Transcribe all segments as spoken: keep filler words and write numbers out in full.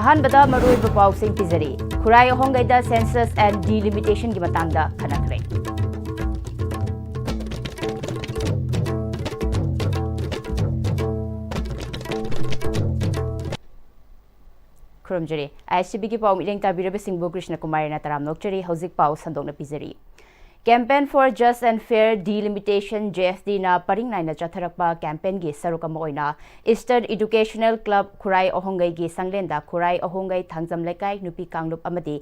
ꯑꯍꯥꯟꯕꯗ ꯃꯔꯨꯑꯣꯏꯕ ꯄꯥꯎꯁꯤꯡ ꯄꯤꯖꯔꯤ꯫ ꯈꯨꯔꯥꯏ ꯑꯍꯣꯡꯒꯩꯗ Census and Delimitationꯒꯤ ꯃꯇꯥꯡꯗ ꯈꯟꯅꯈ꯭ꯔꯦ꯫ ꯈꯨꯔꯨꯝꯖꯔꯤ꯫ ISTVꯒꯤ ꯄꯥꯎ ꯃꯤꯠꯌꯦꯡ ꯇꯥꯕꯤꯔꯕꯁꯤꯡꯕꯨ ꯀ꯭ꯔꯤꯁꯅ ꯀꯨꯃꯥꯔꯤꯅ ꯇꯔꯥꯝꯅ ꯑꯣꯛꯆꯔꯤ꯫ ꯍꯧꯖꯤꯛ ꯄꯥꯎ ꯁꯟꯗꯣꯛꯅ ꯄꯤꯖꯔꯤ꯫ Campaign for Just and Fair Delimitation, JFDꯅ ꯄꯔꯤꯡ ꯅꯥꯏꯅ ꯆꯠꯊꯔꯛꯄ campaignꯒꯤ ꯁꯔꯨꯛ ꯑꯃ ꯑꯣꯏꯅ Eastern Educational Club ꯈꯨꯔꯥꯏ ꯑꯍꯣꯡꯒꯩꯒꯤ ꯁꯪꯂꯦꯟꯗ ꯈꯨꯔꯥꯏ ꯑꯍꯣꯡꯒꯩ ꯊꯥꯡꯖꯝ ꯂꯩꯀꯥꯏ ꯅꯨꯄꯤ ꯀꯥꯡꯂꯨꯞ ꯑꯃꯗꯤ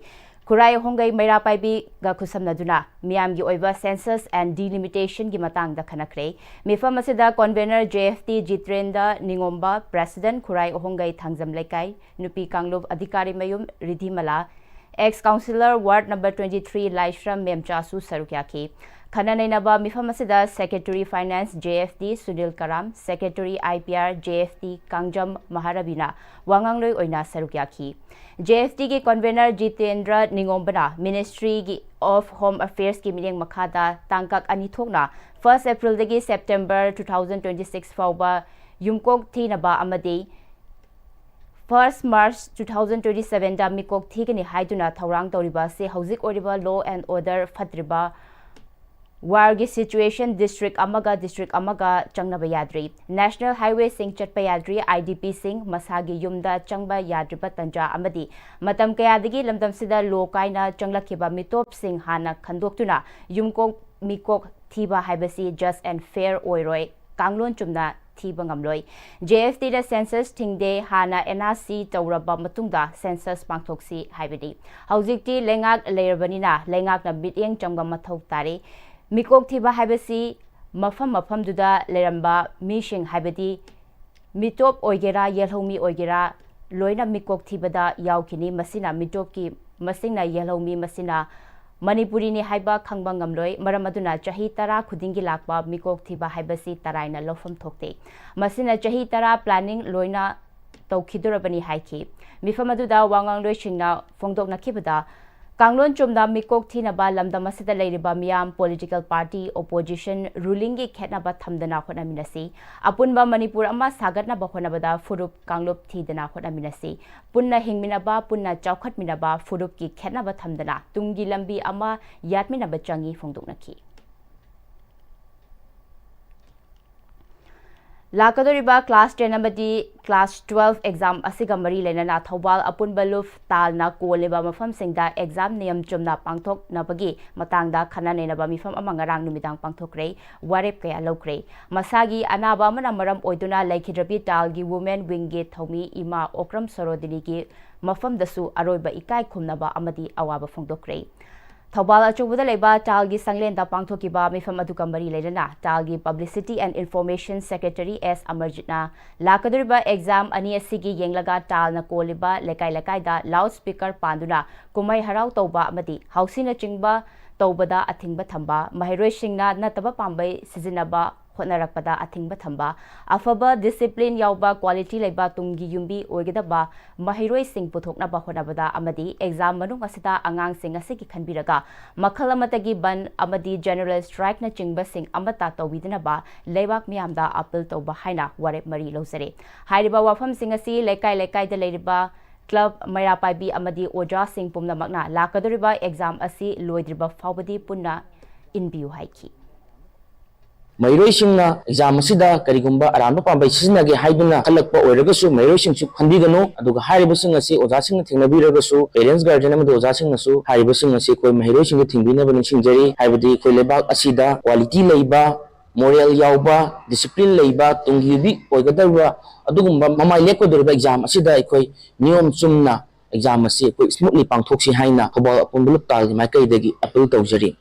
ꯈꯨꯔꯥꯏ ꯑꯍꯣꯡꯒꯩ ꯃꯩꯔꯥ ꯄꯥꯏꯕꯤꯒ ꯈꯨꯠꯁꯝꯅꯗꯨꯅ ꯃꯤꯌꯥꯝꯒꯤ ꯑꯣꯏꯕ Census and Delimitationꯒꯤ ꯃꯇꯥꯡꯗ ꯈꯟꯅꯈ꯭ꯔꯦ꯫ ꯃꯤꯐꯝ ꯑꯁꯤꯗ convener JFD ꯖꯤꯇ꯭ꯔꯦꯟꯗ ꯅꯤꯉꯣꯝꯕ, president ꯈꯨꯔꯥꯏ ꯑꯍꯣꯡꯒꯩ ꯊꯥꯡꯖꯝ ꯂꯩꯀꯥꯏ ꯅꯨꯄꯤ ꯀꯥꯡꯂꯨꯞ ꯑꯙꯤꯀꯥꯔꯤ ꯃꯌꯨꯝ ꯔꯤꯙꯤꯃꯂꯥ, ex councillor ward number twenty three ꯂꯥꯏꯁ꯭ꯔꯝ ꯃꯦꯝꯆꯥꯁꯨ ꯁꯔꯨꯛ ꯌꯥꯈꯤ꯫ ꯈꯟꯅ ꯅꯩꯅꯕ ꯃꯤꯐꯝ ꯑꯁꯤꯗ Secretary Finance JFD ꯁꯨꯅꯤꯜ ꯀꯔꯥꯝ, Secretary IPR JFD ꯀꯥꯡꯖꯝ ꯃꯍꯥꯔꯕꯤꯅ ꯋꯥꯉꯥꯡꯂꯣꯏ ꯑꯣꯏꯅ ꯁꯔꯨꯛ ꯌꯥꯈꯤ꯫ JFDꯒꯤ convener Jitendra ꯅꯤꯉꯣꯝꯕꯅ Ministry of Home Affairsꯀꯤ ꯃꯤꯠꯌꯦꯡ ꯃꯈꯥꯗ ꯇꯥꯡꯀꯛ ꯑꯅꯤ ꯊꯣꯛꯅ first Aprilꯗꯒꯤ September two thousand twenty six ꯐꯥꯎꯕ ꯌꯨꯝꯀꯣꯛ ꯊꯤꯅꯕ ꯑꯃꯗꯤ first March two thousand twenty sevenꯗ ꯃꯤꯀꯣꯛ ꯊꯤꯒꯅꯤ ꯍꯥꯏꯗꯨꯅ ꯊꯧꯔꯥꯡ ꯇꯧꯔꯤꯕ ꯑꯁꯤ ꯍꯧꯖꯤꯛ ꯑꯣꯏꯔꯤꯕ law and order ꯐꯠꯇ꯭ꯔꯤꯕ warꯒꯤ situation district ꯑꯃꯒ district ꯑꯃꯒ ꯆꯪꯅꯕ ꯌꯥꯗ꯭ꯔꯤ, national highwayꯁꯤꯡ ꯆꯠꯄ ꯌꯥꯗ꯭ꯔꯤ, IDPꯁꯤꯡ ꯃꯁꯥꯒꯤ ꯌꯨꯝꯗ ꯆꯪꯕ ꯌꯥꯗ꯭ꯔꯤꯕ ꯇꯟꯖꯥ ꯑꯃꯗꯤ ꯃꯇꯝ ꯀꯌꯥꯗꯒꯤ ꯂꯝꯗꯝꯁꯤꯗ law ꯀꯥꯏꯅ ꯆꯪꯂꯛꯈꯤꯕ ꯃꯤꯇꯣꯞꯁꯤꯡ ꯍꯥꯟꯅ ꯈꯟꯗꯣꯛꯇꯨꯅ ꯌꯨꯝꯀꯣꯛ ꯃꯤꯀꯣꯛ ꯊꯤꯕ ꯍꯥꯏꯕꯁꯤ just and fair ꯑꯣꯏꯔꯣꯏ, ꯀꯥꯡꯂꯣꯟ ꯆꯨꯝꯅ ꯊꯤꯕ ꯉꯝꯂꯣꯏ꯫ JFDꯅ Census ꯊꯤꯡꯗꯦ, ꯍꯥꯟꯅ NRC ꯇꯧꯔꯕ ꯃꯇꯨꯡꯗ Census ꯄꯥꯡꯊꯣꯛꯁꯤ ꯍꯥꯏꯕꯅꯤ꯫ ꯍꯧꯖꯤꯛꯇꯤ ꯂꯩꯉꯥꯛ ꯂꯩꯔꯕꯅꯤꯅ ꯂꯩꯉꯥꯛꯅ ꯃꯤꯠꯌꯦꯡ ꯆꯪꯕ ꯃꯊꯧ ꯇꯥꯔꯤ꯫ ꯃꯤꯀꯣꯛ ꯊꯤꯕ ꯍꯥꯏꯕꯁꯤ ꯃꯐꯝ ꯃꯐꯝꯗꯨꯗ ꯂꯩꯔꯝꯕ ꯃꯤꯁꯤꯡ, ꯍꯥꯏꯕꯗꯤ ꯃꯤꯇꯣꯞ ꯑꯣꯏꯒꯦꯔꯥ, ꯌꯦꯜꯍꯧꯃꯤ ꯑꯣꯏꯒꯦꯔꯥ, ꯂꯣꯏꯅ ꯃꯤꯀꯣꯛ ꯊꯤꯕꯗ ꯌꯥꯎꯈꯤꯅꯤ꯫ ꯃꯁꯤꯅ ꯃꯤꯇꯣꯞꯀꯤ ꯃꯁꯤꯡꯅ ꯌꯦꯜꯍꯧꯃꯤ, ꯃꯁꯤꯅ ꯃꯅꯤꯄꯨꯔꯤꯅꯤ ꯍꯥꯏꯕ ꯈꯪꯕ ꯉꯝꯂꯣꯏ꯫ ꯃꯔꯝ ꯑꯗꯨꯅ ꯆꯍꯤ ꯇꯔꯥ ꯈꯨꯗꯤꯡꯒꯤ ꯂꯥꯛꯄ ꯃꯤꯀꯣꯛ ꯊꯤꯕ ꯍꯥꯏꯕꯁꯤ ꯇꯔꯥꯏꯅ ꯂꯧꯐꯝ ꯊꯣꯛꯇꯦ꯫ ꯃꯁꯤꯅ ꯆꯍꯤ ꯇꯔꯥ planning ꯂꯣꯏꯅ ꯇꯧꯈꯤꯗꯣꯔꯕꯅꯤ ꯍꯥꯏꯈꯤ꯫ ꯃꯤꯐꯝ ꯑꯗꯨꯗ ꯋꯥꯉꯥꯡꯂꯣꯏꯁꯤꯡꯅ ꯐꯣꯡꯗꯣꯛꯅꯈꯤꯕꯗ, ꯀꯥꯡꯂꯣꯟ ꯆꯨꯝꯅ ꯃꯤꯀꯣꯛ ꯊꯤꯅꯕ ꯂꯝꯗꯝ ꯑꯁꯤꯗ ꯂꯩꯔꯤꯕ ꯃꯤꯌꯥꯝ, political party, opposition, rulingꯒꯤ ꯈꯦꯠꯅꯕ ꯊꯝꯗꯅ ꯍꯣꯠꯅꯃꯤꯟꯅꯁꯤ꯫ ꯑꯄꯨꯟꯕ ꯃꯅꯤꯄꯨꯔ ꯑꯃ ꯁꯥꯒꯠꯅꯕ ꯍꯣꯠꯅꯕꯗ ꯐꯨꯔꯨꯞ ꯀꯥꯡꯂꯨꯞ ꯊꯤꯗꯅ ꯍꯣꯠꯅꯃꯤꯟꯅꯁꯤ꯫ ꯄꯨꯟꯅ ꯍꯤꯡꯃꯤꯟꯅꯕ, ꯄꯨꯟꯅ ꯆꯥꯎꯈꯠꯃꯤꯟꯅꯕ, ꯐꯨꯔꯨꯞꯀꯤ ꯈꯦꯠꯅꯕ ꯊꯝꯗꯅ ꯇꯨꯡꯒꯤ ꯂꯝꯕꯤ ꯑꯃ ꯌꯥꯠꯃꯤꯟꯅꯕ ꯆꯪꯏ ꯐꯣꯡꯗꯣꯛꯅꯈꯤ꯫ ꯂꯥꯛꯀꯗꯧꯔꯤꯕ class ten ꯑꯃꯗꯤ class twelve exam ꯑꯁꯤꯒ ꯃꯔꯤ ꯂꯩꯅꯅ ꯊꯧꯕꯥꯜ ꯑꯄꯨꯟꯕ ꯂꯨꯞ ꯇꯥꯜꯅ ꯀꯣꯜꯂꯤꯕ ꯃꯐꯝꯁꯤꯡꯗ exam ꯅꯤꯌꯝ ꯆꯨꯝꯅ ꯄꯥꯡꯊꯣꯛꯅꯕꯒꯤ ꯃꯇꯥꯡꯗ ꯈꯟꯅ ꯅꯩꯅꯕ ꯃꯤꯐꯝ ꯑꯃ ꯉꯔꯥꯡ ꯅꯨꯃꯤꯗꯥꯡ ꯄꯥꯡꯊꯣꯛꯈ꯭ꯔꯦ꯫ ꯋꯥꯔꯦꯞ ꯀꯌꯥ ꯂꯧꯈ꯭ꯔꯦ꯫ ꯃꯁꯥꯒꯤ ꯑꯅꯥꯕ ꯑꯃꯅ ꯃꯔꯝ ꯑꯣꯏꯗꯨꯅ ꯂꯩꯈꯤꯗ꯭ꯔꯕꯤ ꯇꯥꯜꯒꯤ women wingꯒꯤ ꯊꯧꯃꯤ ꯏꯃꯥ ꯑꯣꯀ꯭ꯔꯝ ꯁꯣꯔꯣꯗꯤꯅꯤꯒꯤ ꯃꯐꯝꯗꯁꯨ ꯑꯔꯣꯏꯕ ꯏꯀꯥꯏ ꯈꯨꯝꯅꯕ ꯑꯃꯗꯤ ꯑꯋꯥꯕ ꯐꯣꯡꯗꯣꯛꯈ꯭ꯔꯦ꯫ ꯊꯧꯕꯥꯜ ꯑꯆꯧꯕꯗ ꯂꯩꯕ ꯇꯥꯜꯒꯤ ꯁꯪꯂꯦꯟꯗ ꯄꯥꯡꯊꯣꯛꯈꯤꯕ ꯃꯤꯐꯝ ꯑꯗꯨꯒ ꯃꯔꯤ ꯂꯩꯅꯅ ꯇꯥꯜꯒꯤ Publicity and Information Secretary ꯑꯦꯁ ꯑꯃꯔꯖꯤꯠꯅ ꯂꯥꯛꯀꯗꯧꯔꯤꯕ exam ꯑꯅꯤ ꯑꯁꯤꯒꯤ ꯌꯦꯡꯂꯒ ꯇꯥꯜꯅ ꯀꯣꯜꯂꯤꯕ ꯂꯩꯀꯥꯏ ꯂꯩꯀꯥꯏꯗ loud speaker ꯄꯥꯟꯗꯨꯅ ꯀꯨꯝꯍꯩ ꯍꯔꯥꯎ ꯇꯧꯕ ꯑꯃꯗꯤ ꯍꯥꯎꯁꯤꯅꯆꯤꯡꯕ ꯇꯧꯕꯗ ꯑꯊꯤꯡꯕ ꯊꯝꯕ, ꯃꯍꯩꯔꯣꯏꯁꯤꯡꯅ ꯅꯠꯇꯕ ꯄꯥꯝꯕꯩ ꯁꯤꯖꯤꯟꯅꯕ ꯍꯣꯠꯅꯔꯛꯄꯗ ꯑꯊꯤꯡꯕ ꯊꯝꯕ, ꯑꯐꯕ discipline ꯌꯥꯎꯕ quality ꯂꯩꯕ ꯇꯨꯡꯒꯤ ꯌꯨꯝꯕꯤ ꯑꯣꯏꯒꯗꯕ ꯃꯍꯩꯔꯣꯏꯁꯤꯡ ꯄꯨꯊꯣꯛꯅꯕ ꯍꯣꯠꯅꯕꯗ ꯑꯃꯗꯤ exam ꯃꯅꯨꯡ ꯑꯁꯤꯗ ꯑꯉꯥꯡꯁꯤꯡ ꯑꯁꯤꯒꯤ ꯈꯟꯕꯤꯔꯒ ꯃꯈꯜ ꯑꯃꯠꯇꯒꯤ ꯕꯟ ꯑꯃꯗꯤ general strikeꯅꯆꯤꯡꯕꯁꯤꯡ ꯑꯃꯠꯇ ꯇꯧꯕꯤꯗꯅꯕ ꯂꯩꯕꯥꯛ ꯃꯤꯌꯥꯝꯗ appeal ꯇꯧꯕ ꯍꯥꯏꯅ ꯋꯥꯔꯦꯞ ꯃꯔꯤ ꯂꯧꯖꯔꯦ꯫ ꯍꯥꯏꯔꯤꯕ ꯋꯥꯐꯝꯁꯤꯡ ꯑꯁꯤ ꯂꯩꯀꯥꯏ ꯂꯩꯀꯥꯏꯗ ꯂꯩꯔꯤꯕ club, ꯃꯩꯔꯥ ꯄꯥꯏꯕꯤ ꯑꯃꯗꯤ ꯑꯣꯖꯥꯁꯤꯡ ꯄꯨꯝꯅꯃꯛꯅ ꯂꯥꯛꯀꯗꯧꯔꯤꯕ exam ꯑꯁꯤ ꯂꯣꯏꯗ꯭ꯔꯤꯕ ꯐꯥꯎꯕꯗꯤ ꯄꯨꯟꯅ ꯏꯟꯕꯤꯌꯨ ꯍꯥꯏꯈꯤ꯫ ꯃꯍꯩꯔꯣꯏꯁꯤꯡꯅ exam ꯑꯁꯤꯗ ꯀꯔꯤꯒꯨꯝꯕ ꯑꯔꯥꯟꯕ ꯄꯥꯝꯕꯩ ꯁꯤꯖꯤꯟꯅꯒꯦ ꯍꯥꯏꯗꯨꯅ ꯈꯜꯂꯛꯄ ꯑꯣꯏꯔꯒꯁꯨ ꯃꯍꯩꯔꯣꯏꯁꯤꯡꯁꯨ ꯈꯟꯕꯤꯒꯅꯨ꯫ ꯑꯗꯨꯒ ꯍꯥꯏꯔꯤꯕꯁꯤꯡ ꯑꯁꯤ ꯑꯣꯖꯥꯁꯤꯡꯅ ꯊꯦꯡꯅꯕꯤꯔꯒꯁꯨ, parents, guardian ꯑꯃꯗꯤ ꯑꯣꯖꯥꯁꯤꯡꯅꯁꯨ ꯍꯥꯏꯔꯤꯕꯁꯤꯡ ꯑꯁꯤ ꯑꯩꯈꯣꯏ ꯃꯍꯩꯔꯣꯏꯁꯤꯡꯗ ꯊꯤꯡꯕꯤꯅꯕ ꯅꯤꯡꯁꯤꯡꯖꯔꯤ꯫ ꯍꯥꯏꯕꯗꯤ ꯑꯩꯈꯣꯏ ꯂꯩꯕꯥꯛ ꯑꯁꯤꯗ quality ꯂꯩꯕ, moral ꯌꯥꯎꯕ, discipline ꯂꯩꯕ, ꯇꯨꯡꯒꯤ ꯌꯨꯝꯕꯤ ꯑꯣꯏꯒꯗꯧꯔꯤꯕ ꯑꯗꯨꯒꯨꯝꯕ ꯃꯃꯥꯏ ꯂꯦꯞꯀꯗꯧꯔꯤꯕ exam ꯑꯁꯤꯗ ꯑꯩꯈꯣꯏ ꯅꯤꯌꯣꯝ ꯆꯨꯝꯅ exam ꯑꯁꯤ ꯑꯩꯈꯣꯏ smoothly ꯄꯥꯡꯊꯣꯛꯁꯤ ꯍꯥꯏꯅ ꯊꯧꯕꯥꯜ ꯑꯄꯨꯟꯕ ꯂꯨꯞ ꯇꯥꯜꯒꯤ ꯃꯥꯏꯀꯩꯗꯒꯤ appeal ꯇꯧꯖꯔꯤ꯫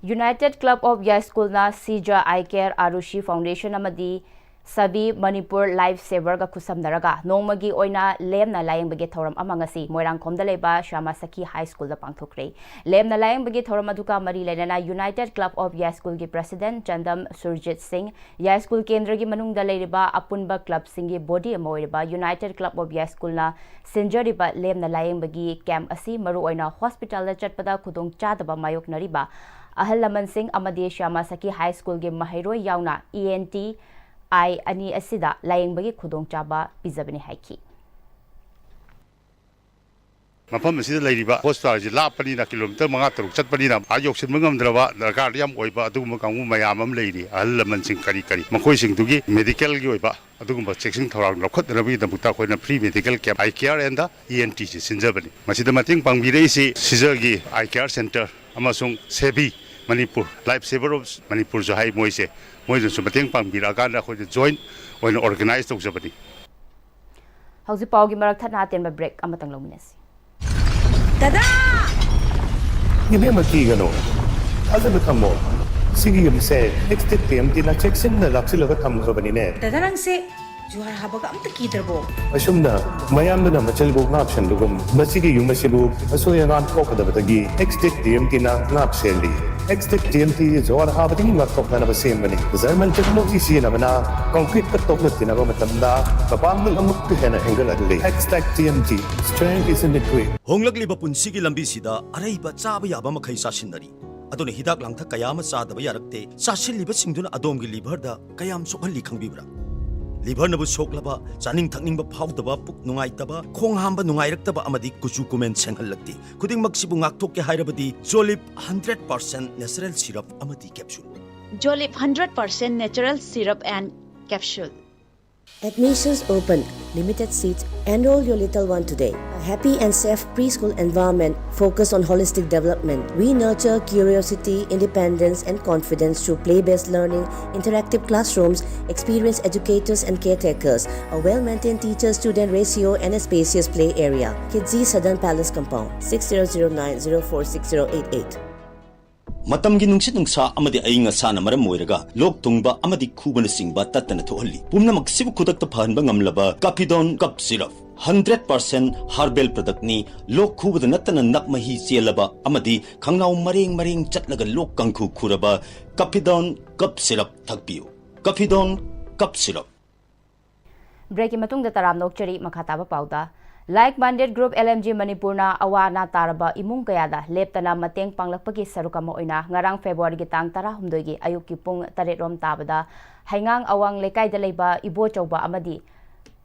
United Club of ꯌꯥꯏꯁ꯭ꯀꯨꯜꯅ Shija Eye Care, ꯑꯥꯔꯨꯁꯤ Foundation ꯑꯃꯗꯤ Savi Manipur Life Saver ꯒ ꯈꯨꯠꯁꯝꯅꯔꯒ ꯅꯣꯡꯃꯒꯤ ꯑꯣꯏꯅ ꯂꯦꯝꯅ ꯂꯥꯌꯦꯡꯕꯒꯤ ꯊꯧꯔꯝ ꯑꯃ ꯉꯁꯤ ꯃꯣꯏꯔꯥꯡꯈꯣꯝꯗ ꯂꯩꯕ ꯁ꯭ꯌꯥꯃꯥ ꯁꯈꯤ ꯍꯥꯏ ꯁ꯭ꯀꯨꯜꯗ ꯄꯥꯡꯊꯣꯛꯈ꯭ꯔꯦ꯫ ꯂꯦꯝꯅ ꯂꯥꯌꯦꯡꯕꯒꯤ ꯊꯧꯔꯝ ꯑꯗꯨꯒ ꯃꯔꯤ ꯂꯩꯅꯅ United Club of ꯌꯥꯏꯁ꯭ꯀꯨꯜꯒꯤ president ꯆꯟꯗꯝ Surjit ꯁꯤꯡ, ꯌꯥꯏꯁ꯭ꯀꯨꯜ ꯀꯦꯟꯗ꯭ꯔꯒꯤ ꯃꯅꯨꯡꯗ ꯂꯩꯔꯤꯕ ꯑꯄꯨꯟꯕ club ꯁꯤꯡꯒꯤ body ꯑꯃ ꯑꯣꯏꯔꯤꯕ United Club of ꯌꯥꯏꯁ꯭ꯀꯨꯜꯅ ꯁꯤꯟꯖꯔꯤꯕ ꯂꯦꯝꯅ ꯂꯥꯌꯦꯡꯕꯒꯤ camp ꯑꯁꯤ ꯃꯔꯨꯑꯣꯏꯅ hospital ꯗ ꯆꯠꯄꯗ ꯈꯨꯗꯣꯡꯆꯥꯗꯕ ꯃꯥꯌꯣꯛꯅꯔꯤꯕ ꯑꯍꯜ ꯂꯃꯟꯁꯤꯡ ꯑꯃꯗꯤ ꯁ꯭ꯌꯥꯃꯥ ꯁꯈꯤ ꯍꯥꯏ ꯁ꯭ꯀꯨꯜꯒꯤ ꯃꯍꯩꯔꯣꯏ ꯌꯥꯎꯅ E N T I ꯑꯅꯤ ꯑꯁꯤꯗ ꯂꯥꯌꯦꯡꯕꯒꯤ ꯈꯨꯗꯣꯡꯆꯥꯕ ꯄꯤꯖꯕꯅꯤ ꯍꯥꯏꯈꯤ꯫ ꯃꯐꯝ ꯑꯁꯤꯗ ꯂꯩꯔꯤꯕ hospital ꯁꯤ ꯂꯥꯞꯄꯅꯤꯅ, kilometre ꯃꯉꯥ ꯇꯔꯨꯛ ꯆꯠꯄꯅꯤꯅ, ꯑꯥ ꯌꯧꯁꯤꯟꯕ ꯉꯝꯗ꯭ꯔꯕ, ꯗꯔꯀꯥꯔ ꯌꯥꯝ ꯑꯣꯏꯕ ꯑꯗꯨꯒꯨꯝꯕ ꯀꯥꯡꯕꯨ ꯃꯌꯥꯝ ꯑꯃ ꯂꯩꯔꯤ꯫ ꯑꯍꯜ ꯂꯃꯟꯁꯤꯡ ꯀꯔꯤ ꯀꯔꯤ, ꯃꯈꯣꯏꯁꯤꯡꯗꯨꯒꯤ medical ꯒꯤ ꯑꯣꯏꯕ ꯑꯗꯨꯒꯨꯝꯕ ꯆꯦꯛꯁꯤꯟ ꯊꯧꯔꯥꯡ ꯂꯧꯈꯠꯅꯅꯕꯒꯤꯗꯃꯛꯇ ꯑꯩꯈꯣꯏꯅ free medical camp, eye care and E N T ꯁꯤ ꯁꯤꯟꯖꯕꯅꯤ꯫ ꯃꯁꯤꯗ ꯃꯇꯦꯡ ꯄꯥꯡꯕꯤꯔꯛꯏꯁꯤ ꯁꯤꯖꯔꯒꯤ Eye Care Centre ꯑꯃꯁꯨꯡ ꯁꯦꯕꯤ ꯃꯅꯤꯄꯨꯔ, Life Saver of ꯃꯅꯤꯄꯨꯔꯁꯨ ꯍꯥꯏ ꯃꯣꯏꯁꯦ, ꯃꯣꯏꯅꯁꯨ ꯃꯇꯦꯡ ꯄꯥꯡꯕꯤꯔꯛꯑꯀꯥꯟꯗ ꯑꯩꯈꯣꯏꯅ joint ꯑꯣꯏꯅ organise ꯇꯧꯖꯕꯅꯤ꯫ ꯍꯧꯖꯤꯛ ꯄꯥꯎꯒꯤ ꯃꯔꯛ ꯊꯠꯅ ꯑꯇꯦꯟꯕ break ꯑꯃꯇꯪ ꯂꯧꯃꯤꯟꯅꯁꯤ꯫ ꯗꯗꯥ! ꯏꯕꯦꯝꯃ, ꯀꯤꯒꯅꯨ꯫ ꯊꯥꯖꯕ ꯊꯝꯃꯣ꯫ ꯁꯤꯒꯤ ꯌꯨꯝꯁꯦ Extech T M T ꯅ ꯆꯦꯛꯁꯤꯟꯅ ꯂꯥꯛꯁꯤꯜꯂꯒ ꯊꯝꯈ꯭ꯔꯕꯅꯤꯅꯦ꯫ ꯗꯗꯥ, ꯅꯪꯁꯦ ꯖꯨꯍꯥꯔ ꯍꯥꯕꯒ ꯑꯝꯇ ꯀꯤꯗ꯭ꯔꯕꯣ? ꯑꯁꯨꯝꯅ ꯃꯌꯥꯝꯗꯨꯅ ꯃꯆꯜꯕꯨ ꯉꯥꯛ ꯁꯦꯟꯕꯒꯨꯝ, ꯃꯁꯤꯒꯤ ꯌꯨꯝ ꯑꯁꯤꯕꯨ ꯑꯁꯣꯏ ꯑꯉꯥꯝ ꯊꯣꯛꯀꯗꯕꯗꯒꯤ Extech T M T ꯅ ꯉꯥꯛ ꯁꯦꯜꯂꯤ꯫ Extech T M T ꯖꯨꯍꯥꯔ ꯍꯥꯕꯗꯒꯤ ꯉꯥꯛꯊꯣꯛꯅꯅꯕ ꯁꯦꯝꯕꯅꯤ꯫ German technology ꯁꯤꯖꯤꯟꯅꯕꯅ concrete ꯀ ꯇꯣꯛꯅ ꯇꯤꯟꯅꯕ ꯃꯇꯝꯗ ꯃꯄꯥꯡꯒꯜ ꯑꯃꯨꯛꯀ ꯍꯦꯟꯅ ꯍꯦꯟꯒꯠꯍꯜꯂꯤ꯫ Extech T M T, strength is in the grit. ꯍꯣꯡꯂꯛꯂꯤꯕ ꯄꯨꯟꯁꯤꯒꯤ ꯂꯝꯕꯤꯁꯤꯗ ꯑꯔꯩꯕ ꯆꯥꯕ ꯌꯥꯕ ꯃꯈꯩ ꯆꯥꯁꯤꯟꯅꯔꯤ꯫ ꯑꯗꯨꯅ ꯍꯤꯗꯥꯛ ꯂꯥꯡꯊꯛ ꯀꯌꯥ ꯑꯃ ꯆꯥꯗꯕ ꯌꯥꯔꯛꯇꯦ꯫ ꯆꯥꯁꯤꯜꯂꯤꯕꯁꯤꯡꯗꯨꯅ ꯑꯗꯣꯝꯒꯤ liver ꯗ ꯀꯌꯥꯝ ꯁꯣꯛꯍꯜꯂꯤ ꯈꯪꯕꯤꯕ꯭ꯔꯥ? Liver ꯅꯕꯨ ꯁꯣꯛꯂꯕ, ꯆꯥꯅꯤꯡ ꯊꯛꯅꯤꯡꯕ ꯐꯥꯎꯗꯕ, ꯄꯨꯛ ꯅꯨꯡꯉꯥꯏꯇꯕ, ꯈꯣꯡ ꯍꯥꯝꯕ ꯅꯨꯡꯉꯥꯏꯔꯛꯇꯕ ꯑꯃꯗꯤ ꯀꯨꯆꯨ ꯀꯨꯃꯦꯟ ꯁꯦꯡꯍꯜꯂꯛꯇꯦ꯫ ꯈꯨꯗꯤꯡꯃꯛꯁꯤꯕꯨ ꯉꯥꯛꯊꯣꯛꯀꯦ ꯍꯥꯏꯔꯕꯗꯤ Jolib hundred percent natural syrup ꯑꯃꯗꯤ capsule꯫ Jolib hundred percent natural syrup and capsule. Admissions open, limited seats. Enroll your little one today. A happy and safe preschool environment focused on holistic development. We nurture curiosity, independence, and confidence through play based learning, interactive classrooms, experienced educators and caretakers, a well maintained teacher student ratio, and a spacious play area. Kidzi Southern Palace Compound, six zero zero nine zero four six zero eight eight. ꯃꯇꯝꯒꯤ ꯅꯨꯡꯁꯤꯠ ꯅꯨꯡꯁꯥ ꯑꯃꯗꯤ ꯑꯏꯪ ꯑꯁꯥꯅ ꯃꯔꯝ ꯑꯣꯏꯔꯒ ꯂꯣꯛ ꯊꯨꯡꯕ ꯑꯃꯗꯤ ꯈꯨꯕꯅꯆꯤꯡꯕ ꯇꯠꯇꯅ ꯊꯣꯛꯍꯜꯂꯤ꯫ ꯄꯨꯝꯅꯃꯛꯁꯤꯕꯨ ꯈꯨꯗꯛꯇ ꯐꯍꯟꯕ ꯉꯝꯂꯕ ꯀꯥꯐꯤꯗꯣꯟ ꯀꯞ ꯁꯤꯔꯞ, ꯍꯟꯗ꯭ꯔꯦꯠ ꯄꯥꯔꯁꯦꯟ ꯍꯥꯔꯕꯦꯜ ꯄ꯭ꯔꯗꯛꯅꯤ꯫ ꯂꯣꯛ ꯈꯨꯕꯗ ꯅꯠꯇꯅ ꯅꯞ ꯃꯍꯤ ꯆꯦꯜꯂꯕ ꯑꯃꯗꯤ ꯈꯪꯅꯥꯎ ꯃꯔꯦꯡ ꯃꯔꯦꯡ ꯆꯠꯂꯒ ꯂꯣꯛ ꯀꯥꯡꯈꯨ ꯈꯨꯔꯕ ꯀꯥꯐꯤꯗꯣꯟ ꯀꯞ ꯁꯤꯔꯞ ꯊꯛꯄꯤꯌꯨ꯫ ꯀꯥꯐꯤꯗꯣꯟ ꯀꯞ ꯁꯤꯔꯞ꯫ ꯕ꯭ꯔꯦꯛꯀꯤ ꯃꯇꯨꯡꯗ ꯇꯔꯥꯝꯅ ꯑꯣꯛꯆꯔꯤ꯫ ꯃꯈꯥ ꯇꯥꯕ ꯄꯥꯎꯗ, Like Minded Group L M G ꯃꯅꯤꯄꯨꯔꯅ ꯑꯋꯥ ꯑꯅꯥ ꯇꯥꯔꯕ ꯏꯃꯨꯡ ꯀꯌꯥꯗ ꯂꯦꯞꯇꯅ ꯃꯇꯦꯡ ꯄꯥꯡꯂꯛꯄꯒꯤ ꯁꯔꯨꯛ ꯑꯃ ꯑꯣꯏꯅ ꯉꯔꯥꯡ ꯐꯦꯕ꯭ꯔꯨꯋꯥꯔꯤꯒꯤ ꯇꯥꯡ ꯇꯔꯥꯍꯨꯝꯗꯣꯏꯒꯤ ꯑꯌꯨꯛꯀꯤ ꯄꯨꯡ ꯇꯔꯦꯠ ꯔꯣꯝ ꯇꯥꯕꯗ ꯍꯩꯉꯥꯡ ꯑꯋꯥꯡ ꯂꯩꯀꯥꯏꯗ ꯂꯩꯕ ꯏꯕꯣꯆꯧꯕ ꯑꯃꯗꯤ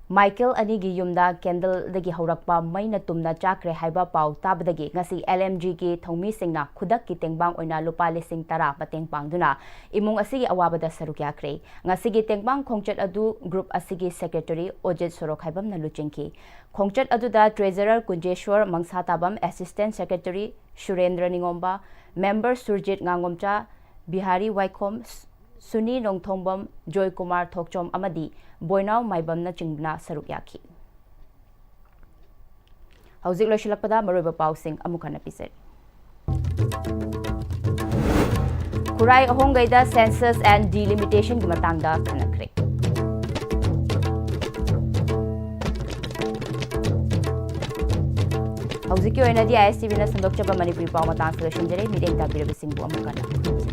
ꯃꯥꯏꯀꯦꯜ ꯑꯅꯤꯒꯤ ꯌꯨꯝꯗ ꯀꯦꯟꯗꯜꯗꯒꯤ ꯍꯧꯔꯛꯄ ꯃꯩꯅ ꯇꯨꯝꯅ ꯆꯥꯛꯈ꯭ꯔꯦ ꯍꯥꯏꯕ ꯄꯥꯎ ꯇꯥꯕꯗꯒꯤ ꯉꯁꯤ L M G ꯒꯤ ꯊꯧꯃꯤꯁꯤꯡꯅ ꯈꯨꯗꯛꯀꯤ ꯇꯦꯡꯕꯥꯡ ꯑꯣꯏꯅ ꯂꯨꯄꯥ ꯂꯤꯁꯤꯡ ꯇꯔꯥ ꯃꯇꯦꯡ ꯄꯥꯡꯗꯨꯅ ꯏꯃꯨꯡ ꯑꯁꯤꯒꯤ ꯑꯋꯥꯕꯗ ꯁꯔꯨꯛ ꯌꯥꯈ꯭ꯔꯦ꯫ ꯉꯁꯤꯒꯤ ꯇꯦꯡꯕꯥꯡ ꯈꯣꯡꯆꯠ ꯑꯗꯨ group ꯑꯁꯤꯒꯤ secretary ꯑꯣꯖꯤꯠ ꯁꯣꯔꯣꯛꯈꯥꯏꯕꯝꯅ ꯂꯨꯆꯤꯡꯈꯤ꯫ ꯈꯣꯡꯆꯠ ꯑꯗꯨꯗ treasurer ꯀꯨꯟꯖꯦꯁ꯭ꯋꯔ ꯃꯪꯁꯥꯇꯥꯕꯝ, assistant secretary ꯁꯨꯔꯦꯟꯗ꯭ꯔ ꯅꯤꯉꯣꯝꯕ, member Surjit ꯉꯥꯉꯣꯝꯆꯥ, Bihari ꯋꯥꯏꯈꯣꯝ, ꯁꯨꯅꯤ ꯅꯣꯡꯊꯣꯡꯕꯝ, ꯖꯣꯏꯀꯨꯃꯥꯔ ꯊꯣꯛꯆꯣꯝ ꯑꯃꯗꯤ ꯕꯣꯏꯅꯥꯎ ꯃꯥꯏꯕꯝꯅꯆꯤꯡꯕꯅ ꯁꯔꯨꯛ ꯌꯥꯈꯤ꯫ ꯍꯧꯖꯤꯛ ꯂꯣꯏꯁꯤꯜꯂꯛꯄꯗ ꯃꯔꯨꯑꯣꯏꯕ ꯄꯥꯎꯁꯤꯡ ꯑꯃꯨꯛ ꯍꯟꯅ ꯄꯤꯖꯔꯤ꯫ ꯈꯨꯔꯥꯏ ꯑꯍꯣꯡꯒꯩꯗ census and delimitation ꯒꯤ ꯃꯇꯥꯡꯗ ꯈꯟꯅꯈ꯭ꯔꯦ꯫ ꯍꯧꯖꯤꯛꯀꯤ ꯑꯣꯏꯅꯗꯤ I S T V ꯅ ꯁꯟꯗꯣꯛꯆꯕ ꯃꯅꯤꯄꯨꯔꯤ ꯄꯥꯎ ꯃꯇꯥꯡ ꯑꯁꯤ ꯂꯣꯏꯁꯤꯟꯖꯔꯦ꯫ ꯃꯤꯠꯌꯦꯡ ꯇꯥꯕꯤꯔꯕꯁꯤꯡꯕꯨ ꯑꯃꯨꯛ ꯍꯟꯅ ꯈꯨꯔꯨꯝꯖꯔꯤ꯫